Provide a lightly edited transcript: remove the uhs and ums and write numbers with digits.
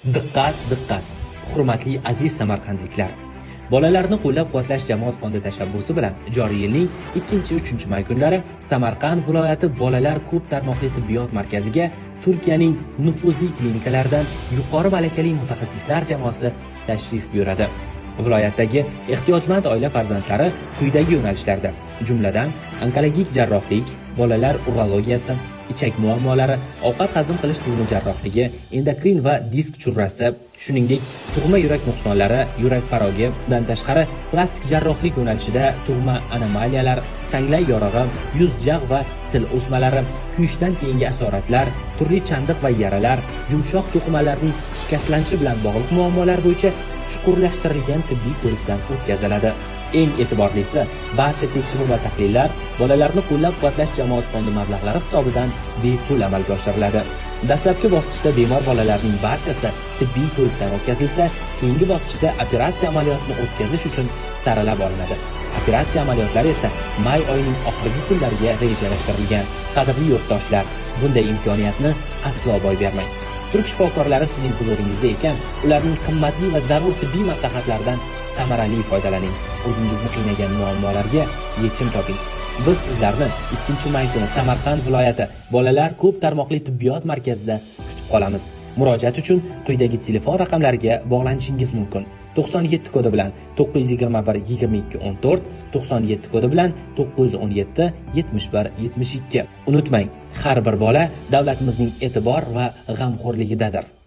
Diqqat, diqqat! Hurmatli aziz samarqandliklar! Bolalarni qo'llab-quvvatlash jamoat fondi tashabbusi bilan joriy yilning 2-3 may kunlari Samarqand viloyati bolalar ko'p tarmoqli tibbiyot markaziga Turkiyaning nufuzli klinikalaridan yuqori malakali mutaxassislar jamoasi tashrif buyuradi. Viloyatdagi ehtiyojmand oila farzandlari quyidagi yo'nalishlarda, jumladan, onkologik jarrohlik, bolalar urologiyasi, ichak muammolari, ovqat hazm qilish tizimi jarrohligi, endokrin va disk churrasi, shuningdek, tug'ma yurak nuqsonlari, yurak pirogidan tashqari plastik jarrohlik yo'nalishida tug'ma anomaliyalar, tanglay yorig'i, yuz, jag' va til o'smalari, kuyishdan keyingi asoratlar, turli chandiq va yaralar, yumshoq to'qimalarning shikastlanishi bilan bog'liq muammolar bo'yicha chuqurlashtirilgan tibbiy ko'rikdan o'tkaziladi. Eng e'tiborlisi, barcha tekshiruv va tahlillar bolalarni qo'llab-quvvatlash jamoat fondi mablag'lari hisobidan bepul amalga oshiriladi. Dastlabki bosqichda bemor bolalarning barchasi tibbiy ko'rikdan o'tkazilsa, keyingi bosqichda operatsiya amaliyotini o'tkazish uchun saralab olinadi. Operatsiya amaliyotlari esa may oyining oxirgi kunlariga rejalashtirilgan. Qadrli yurtdoshlar, bunday imkoniyatni aslo boy bermang. Turk shifokorlari sizning huzuringizda ekan, ularning qimmatli va zarur tibbiy maslahatlaridan samarali foydalaning. O'zingizni qiynagan muammolarga yechim toping. Biz sizlarni 2-may kuni Samarqand viloyati bolalar ko'p tarmoqli tibbiyot markazida kutib qolamiz. Murojaat uchun quyidagi telefon raqamlariga bog'lanishingiz mumkin: 97 kodi bilan 921 22 14, 97 kodi bilan 917 71 72. Unutmang, har bir bola davlatimizning e'tibor va g'amxo'rligidadir.